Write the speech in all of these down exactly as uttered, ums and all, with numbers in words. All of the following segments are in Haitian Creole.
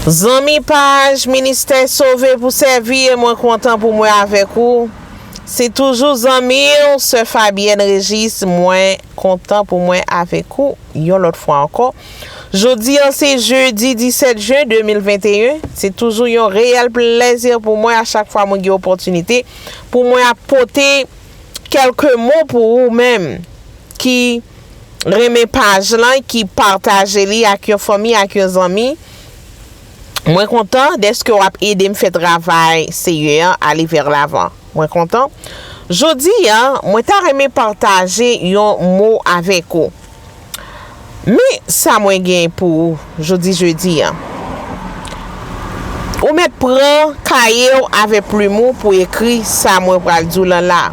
Zanmi paj Ministè Sove pou Sèvi, mwen kontan pou mwen avèk ou. Se toujou zanmi w, Sè Fabienne Régis, mwen kontan pou mwen avèk ou yon lòt fwa ankò. Jodi a se jedi disèt jen de mil venteyen. Se toujou yon reyèl plèzi pou mwen a chak fwa mwen gen opòtinite pou mwen ap pote kèlke mo pou ou menm ki renmen paj lan, ki pataje li ak yon fanmi, ak yon zanmi. Mwen kontan dèske w ap ede m fè travay Seyè an ale vè lavan. Mwen kontan. Jodi a, mwen ta renmen pataje yon mo avèk ou. Men sa mwen gen pou ou jodi jedi a. Ou mèt pran kaye w avèk plim ou pou ekri sa mwen pral di w lan la.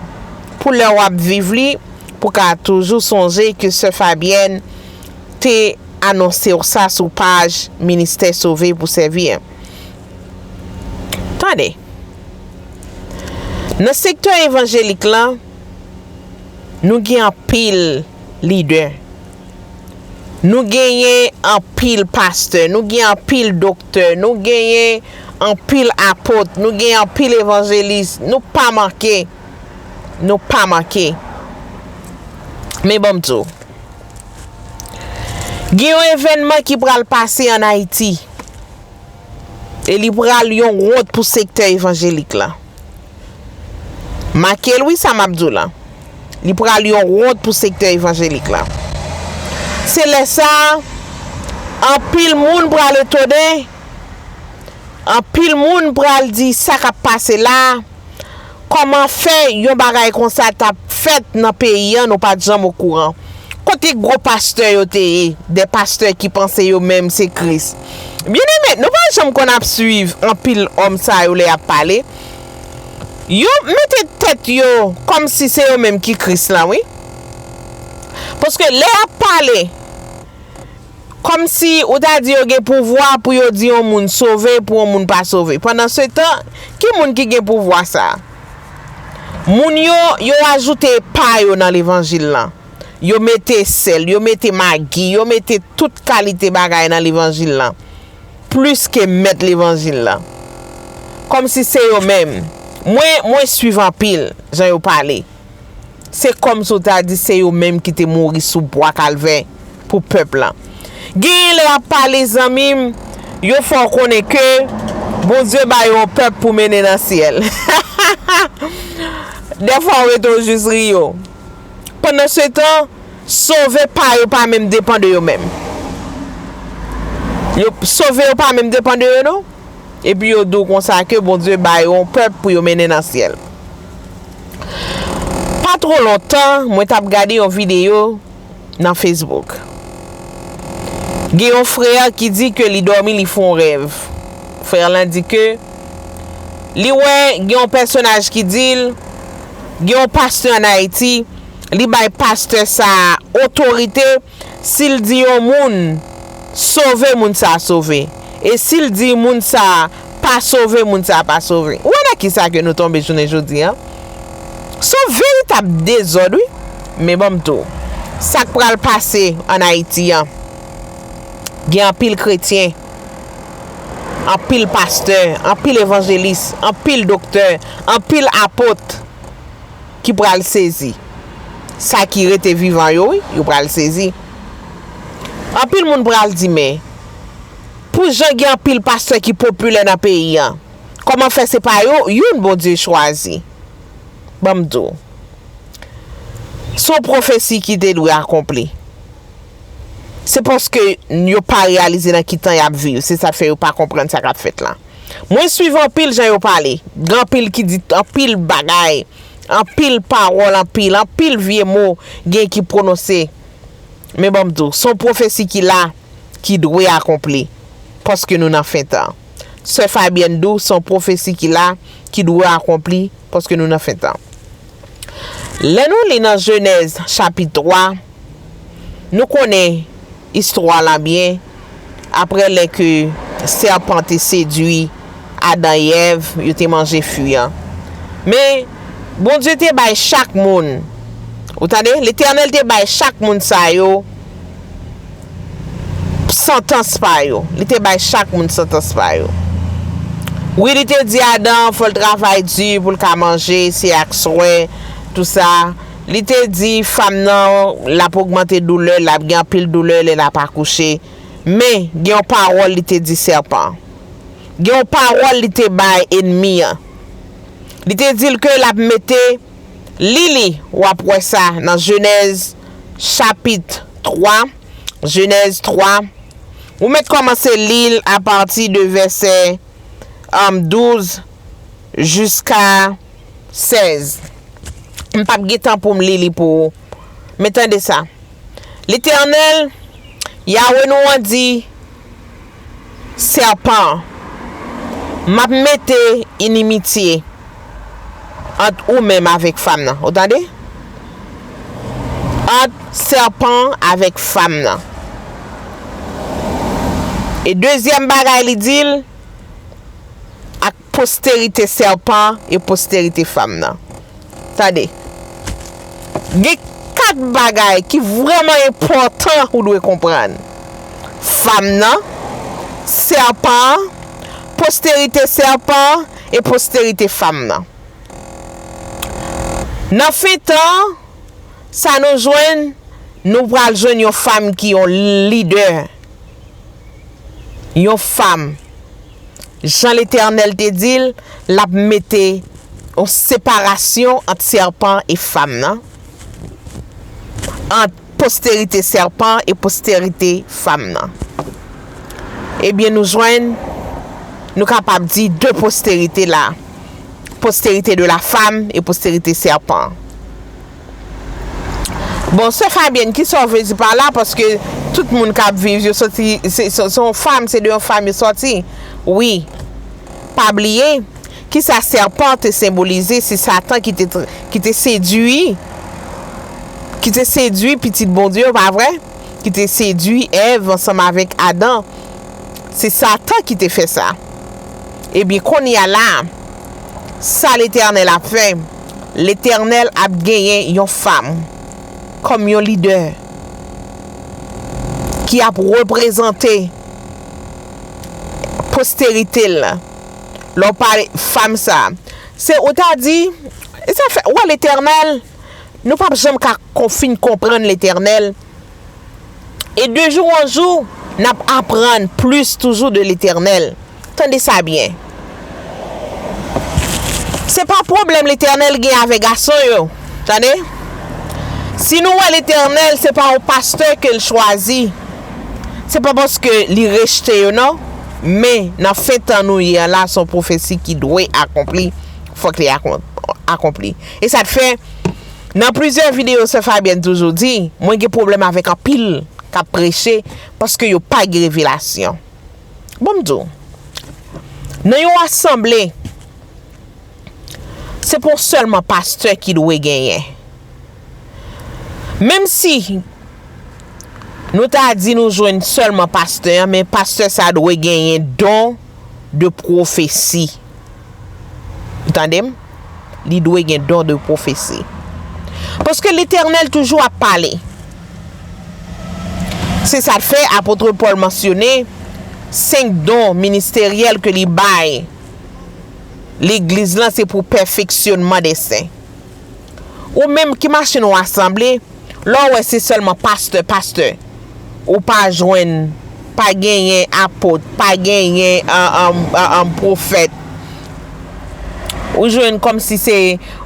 Pou lè w ap viv li, pou w ka toujou sonje ke Sè Fabienne te anonse w sa sou paj Ministè Sove pou Sèvi an. Tande. Nan sektè evanjelik lan, nou gen anpil lidè. Nou genyen anpil pastè, nou gen anpil doktè, nou genyen anpil apot, nou gen anpil evanjelis. Nou pa manke. Nou pa manke. Men ban m di w. Gen yon evènman ki pral pase ann Ayiti. E li pral yon wont pou sektè evanjelik la. Make l wi sa m ap di w la. Li pral yon wont pou sektè evanjelik la. Se lè sa a, anpil moun pral etone, anpil moun pral di sa k ap pase la a. Kòman fè yon bagay konsa t ap fèt nan peyi an, nou pa t janm okouran? Kote gwo pastè yo te ye, de pastè ki panse yo menm se Kris? Byeneme, nou pa janm konn ap swiv anpil òm sa yo lè y ap pale. Yo mete tèt yo kòmsi se yo menm ki Kris la, wi. Paske lè y ap pale, kòmsi ou ta di yo gen pouvwa pou yo di yon moun sove, pou yon moun pa sove. Pandansetan, ki moun ki gen pouvwa sa a? Moun yo, yo ajoute pa yo nan levanjil lan. Yo mete sèl, yo mete magi, yo mete tout kalite bagay nan levanjil lan. Plis ke mèt levanjil lan. Kòmsi se yo menm. Mwen, mwen swiv anpil jan yo pale. Se kòmsi w ta di se yo menm ki te mouri sou bwa Kalvè pou pèp lan. Genyen lè y ap pale, zanmi m, yo fè w konnen ke Bondye ba yo yon pèp pou mennen nan syèl. Dèfwa, w rete w jis ri yo. Pandansetan, sove pa yo pa menm depann de yo menm. Yo, sove yo pa menm depann de yo, non. Epi yo di w konsa ke Bondye ba yo yon pèp pou yo mennen nan syèl. Pa twò lontan, mwen t ap gade yon videyo nan Facebook. Gen yon frè ki di ke li dòmi, li fè yon rèv. Frè lan di ke li wè gen yon pèsonaj ki di l, gen yon pastè ann Ayiti, li bay pastè sa a otorite, si l di yon moun sove, moun sa a sove. E si l di moun sa a pa sove, moun sa a pa sove. Ou wè nan kisa ke nou tonbe jounen jodi a? Se yon veritab dezòd, wi. Men ban m di w, sa k pral pase ann Ayiti an, gen anpil kretyen, anpil pastè, anpil evanjelis, anpil doktè, anpil apot ki pral sezi. Sa ki rete vivan yo, wi, yo pral sezi. Anpil moun pral di, men, pou jan gen anpil pastè ki popilè nan peyi an, kòman fè se pa yo youn Bondye chwazi? Ban m di w. Se yon pwofesi ki te dwe akonpli. Se paske yo pa reyalize nan ki tan y ap viv. Se sa k fè yo pa konprann sa k ap fèt la. Mwen swiv anpil jan yo pale. Gen anpil ki di anpil bagay, anpil pawòl, anpil, anpil vye mo gen ki pwononse. Men ban m di w, se yon pwofesi ki la, ki dwe akonpli, paske nou nan fen tan. Sè Fabienne di w, se yon pwofesi ki la, ki dwe akonpli, paske nou nan fen tan. Lè nou li nan Jenèz chapit twa, nou konnen istwa la byen, apre lè ke sèpan te sedui Adan e Èv, yo te manje fwi an. Men, Bondye te bay chak moun, ou tande? Letènèl te bay chak moun sa yo, santans pa yo. Li te bay chak moun santans pa yo. Wi, li te di Adan fò l travay di pou l ka manje, se ak swen, tou sa. Li te di fanm nan l ap ogmante doulè, l ap gen anpil doulè lè l ap akouche. Men, gen yon pawòl li te di sèpan. Gen yon pawòl li te bay ènmi an. Li te di l ke l ap mete, li li, w ap wè sa nan Jenèz chapit twa, Jenèz twa. Ou mèt kòmanse li l apati de vèsè, um, douz jiska sèz. M p ap gen tan pou m li li pou ou. Men tande sa. Letènèl, Yawe nou an di sèpan an, m ap mete inimitye ant ou menm avèk fanm nan. Ou tande? Ant sèpan an avèk fanm nan. E dezyèm bagay li di l, ak posterite sèpan e posterite fanm nan. Tande. Gen kat bagay ki vrèman enpòtan ou dwe konprann. Fanm nan, sèpan an, posterite sèpan an e posterite fanm nan. Nan fen tan, sa nou jwenn, nou pral jwenn yon fanm ki yon lidè. Yon fanm, jan Letènèl te di l, l ap mete yon separasyon ant sèpan e fanm nan, ant posterite sèpan e posterite fanm nan. Ebyen, nou jwenn, nou kapab di de posterite la, posterite de la fanm e posterite sèpan. Bon, sè Fabyèn, kisa w vle di pa la? Paske tout moun k ap viv, yo soti, se, se, se yon fanm, se de yon fanm yo soti. Wi. Pa bliye, kisa sèpan te senbolize? Se Satan ki te, ki te sedui, ki te sedui pitit Bondye yo, pa vre? Ki te sedui Èv ansanm avèk Adan. Se Satan ki te fè sa. Ebyen, kounye a la, sa Letènèl ap fè? Letènèl ap genyen yon fanm kòm yon lidè ki ap reprezante posterite l. Lè w pale fanm sa, se ou ta di, e sa fè, ou wè Letènèl, nou p ap janm ka kon-, fin konprann Letènèl. E de jou an jou, n ap aprann plis toujou de Letènèl. Tande sa byen. Se pa pwoblèm Letènèl gen avèk gason yo. Tande? Si nou wè Letènèl, se pa yon pastè ke l chwazi. Se pa paske li rejte yo, non. Men, nan fen tan nou ye an la, se yon pwofesi ki dwe akonpli. Fòk li akon-, akonpli. E sa t fè, nan plizyè videyo, sè Fabyèn toujou di, mwen gen pwoblèm avèk anpil k ap preche paske yo pa gen revelasyon. Bon, m di w, nan yon asanble, se pa sèlman pastè ki dwe genyen. Menm si nou ta di nou jwenn sèlman pastè an, men pastè sa dwe genyen don de pwofesi. Ou tande m? Li dwe gen don de pwofesi. Paske Letènèl toujou ap pale. Se sa k fè apot Pòl mansyone senk don ministeryèl ke li bay legliz lan, se pou pèfeksyonman dè sen. Ou menm ki mache nan yon asanble, lè w wè se sèlman pastè, pastè, ou pa jwenn, pa genyen apot, pa genyen, an, an, an, an, pwofèt. Ou jwenn kòmsi se,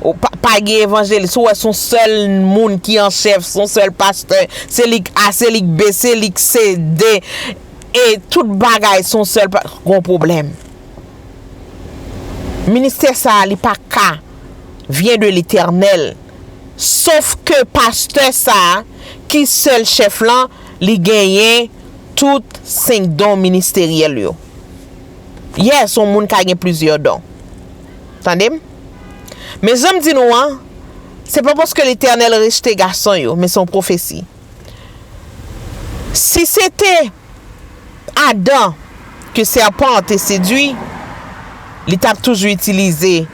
ou pa, pa gen evanjelis, ou wè se yon sèl moun ki an chèf, se yon sèl pastè, se li k A, se li k B, se li k C, D, e tout bagay se yon sèl pa-, gon pwoblèm. Ministè sa a, li pa ka vyen de Letènèl. Sof ke pastè sa a, ki sèl chèf lan, li genyen tout senk don ministeryèl yo. Yes, yon moun ka gen plizyè don. Tande m? Men jan m di nou an, se pa paske Letènèl rejte gason yo, men se yon pwofesi. Si se te Adan ke sèpan an te sedui, li t ap toujou itilize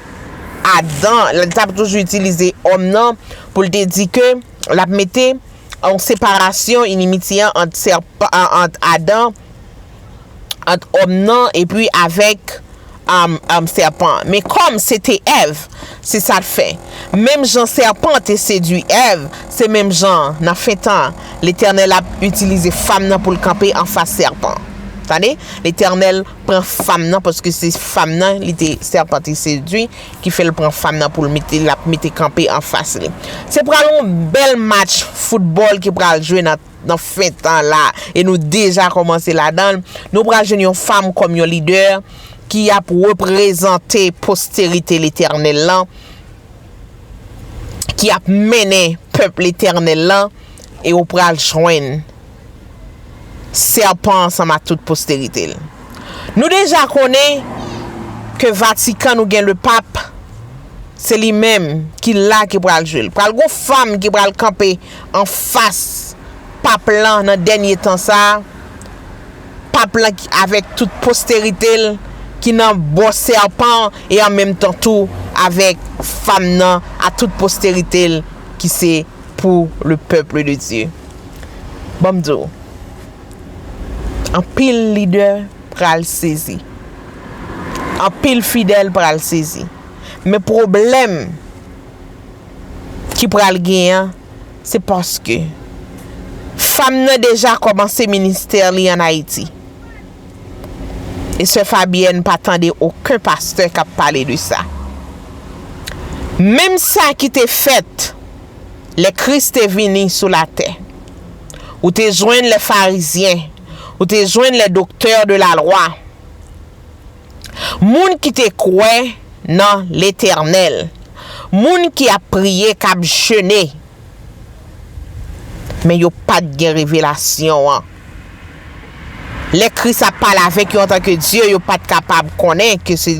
Adan, li t ap toujou itilize òm nan pou l te di ke l ap mete yon separasyon, inimitye an ant sèpan, ant Adan, ant òm nan epi avèk, um, um, sèpan. Men kòm se te Èv, se sa l fè. Menm jan sèpan te sedui Èv, se menm jan, nan fen tan, Letènèl ap itilize fanm nan pou l kanpe anfas sèpan. Tande? Letènèl pran fanm nan, paske se fanm nan, li te, sèpan te sedui, ki fè l pran fanm nan pou l mete, l ap mete kanpe anfas li. Se pral yon bèl match foutbòl ki pral jwe nan, nan fen tan la, e nou deja kòmanse ladan l. Nou pral jwenn yon fanm kòm yon lidè ki ap reprezante posterite Letènèl lan, ki ap mennen pèp Letènèl lan, e ou pral jwenn sèpan ansanm ak tout posterite l. Nou deja konnen ke Vatikan, nou gen Lepap, se li menm ki la ki pral jwe l. Pral gon fanm ki pral kanpe anfas Pap lan nan dènye tan sa a. Pap lan ki, avèk tout posterite l ki nan bò sèpan e an menm tan tou avèk fanm nan a tout posterite l ki se pour le peuple de Dieu. Ban m di w, anpil lidè pral sezi. Anpil fidèl pral sezi. Men pwoblèm ki pral genyen an, se paske fanm nan deja kòmanse ministè li ann Ayiti. E sè Fabyèn pa tande okenn pastè k ap pale de sa. Menm sa ki te fèt lè Kris te vini sou latè. Ou te jwenn lè Farizyen, ou te jwenn lè doktè de lalwa. Moun ki te kwè nan Letènèl, moun ki ap priye, k ap jene, men yo pa t gen revelasyon an. Lè Kris ap pale avèk yo antanke Dye, yo pa t kapab konnen ke se,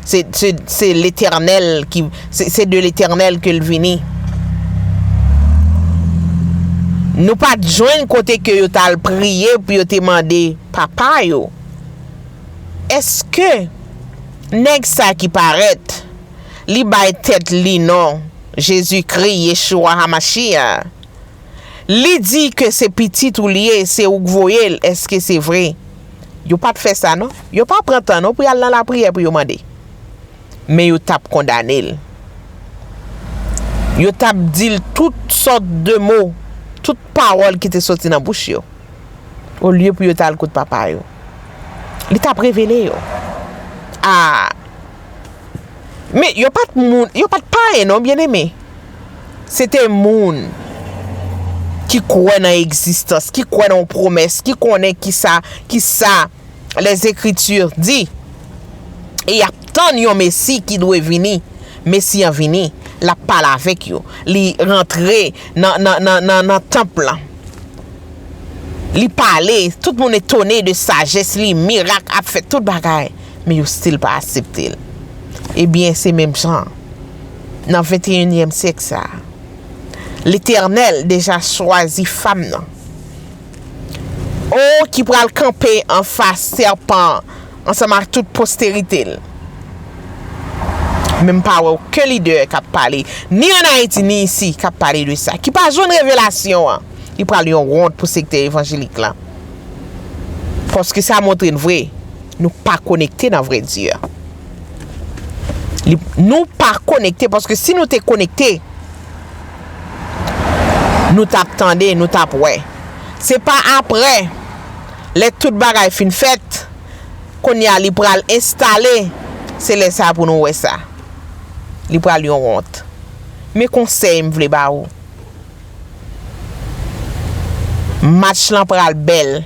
se, se, se Letènèl ki, se, se de Letènèl ke l vini. Nou pa t jwenn kote ke yo t al priye pou yo te mande Papa yo. Èske nèg sa ki parèt, li bay tèt li non Jezikri, Yeshua Hamashiach, li di ke se pitit ou li ye, se ou k voye l, èske se vre? Yo pa t fè sa non. Yo pa pran tan non pou y al nan lapriyè pou yo mande. Men yo t ap kondane l. Yo t ap di l tout sòt de mo, tout pawòl ki te soti nan bouch yo. Olye pou yo t al kot papa yo. Li t ap revele yo. A! Men yo pa t moun, yo pa t payen non, byeneme. Se te moun ki kwè nan egzistans, ki kwè nan yon pwomès, ki konnen kisa, kisa Lèzekritè di, e y ap tann yon Mesi ki dwe vini. Mesi an vini, l ap pale avèk yo. Li rantre nan, nan, nan, nan, nan tanp lan. Li pale, tout moun etone de sajès li, mirak ap fèt, tout bagay. Men yo still pa aksepte l. Ebyen, se menm jan. Nan venteyinyèm syèk sa a, Letènèl deja chwazi fanm nan. O, ki pral kanpe anfas sèpan an, ansanm ak tout posterite l. Men m pa wè okenn lidè k ap pale, ni ann Ayiti, ni isi, k ap pale de sa. Ki pa jwenn revelasyon an, li pral yon wont pou sektè evanjelik la. Paske sa montre n vre, nou pa konekte nan vrè Dye a. Li, nou pa konekte, paske si nou te konekte, nou t ap tande, nou t ap wè. Se pa aprè, lè tout bagay fin fèt, kounye a li pral enstale, se lè sa a pou nou wè sa. Li pral yon wont. Men konsèy m vle ba ou. Match lan pral bèl.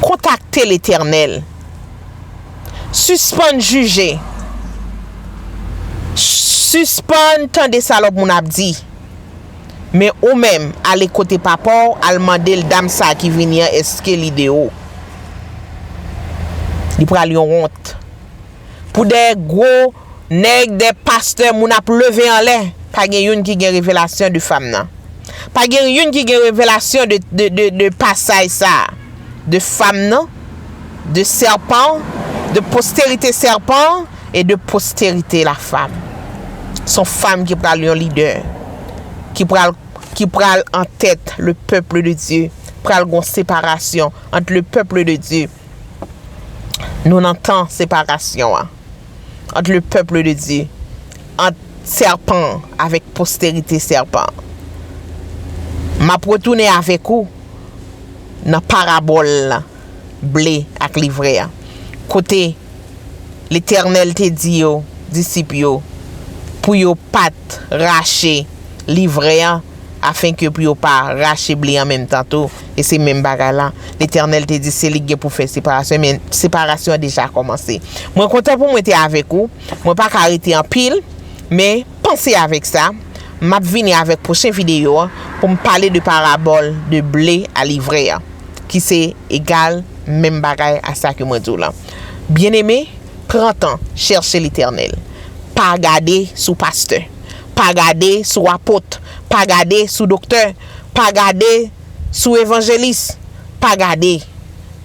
Kontakte Letènèl. Sispann jije. Sispann tande sa lòt moun ap di. Men ou menm, ale kote papa w, al mande l dam sa ki vini an, èske li de ou? Li pral yon wont. Pou de gwo nèg, de pastè, moun ap leve anlè, pa gen youn ki gen revelasyon de fanm nan. Pa gen youn ki gen revelasyon de, de, de, de pasaj sa a. De fanm nan, de sèpan, de posterite sèpan, e de posterite la fanm. Se yon fanm ki pral yon lidè. ki pral, ki pral an tèt le peuple de Dieu. Pral gon separasyon ant le peuple de Dieu. Nou nan tan separasyon an. Ant le peuple de Dieu. Ant sèpan avèk posterite sèpan. M ap retounen avèk ou nan parabòl ble ak livrè a. Kote Letènèl te di yo, disip yo, pou yo pa t rache livrè an, afenke pou yo pa rache ble an menm tan tou. E se menm bagay la. Letènèl te di se li ki gen pou fè separasyon, men separasyon an deja kòmanse. Mwen kontan pou mwen te avèk ou. Mwen pa ka rete anpil, men panse avèk sa. M ap vini avèk pwochen videyo an pou m pale de parabòl de ble a livrè an, ki se egal menm bagay a sa ke mwen di w lan. Byeneme, pran tan, chèche Letènèl. Pa gade sou pastè. Pa gade sou apot. Pa gade sou doktè. Pa gade sou evanjelis. Pa gade.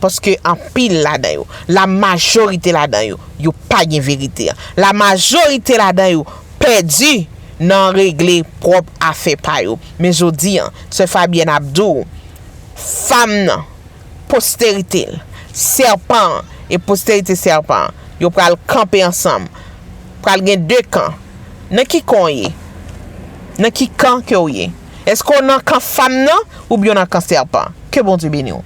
Paske anpil ladan yo, la majorite ladan yo, yo pa gen verite an. La majorite ladan yo pèdi nan regle pwòp afè pa yo. Men jodi an, sè Fabyèn ap di w, fanm nan, posterite l, sèpan an e posterite sèpan an, yo pral kanpe ansanm. Pral gen de kan. Nan ki kan w ye? Nan ki kan ke w ye? Èske w nan kan fanm nan oubyen w nan kan sèpan an? Ke Bondye beni w.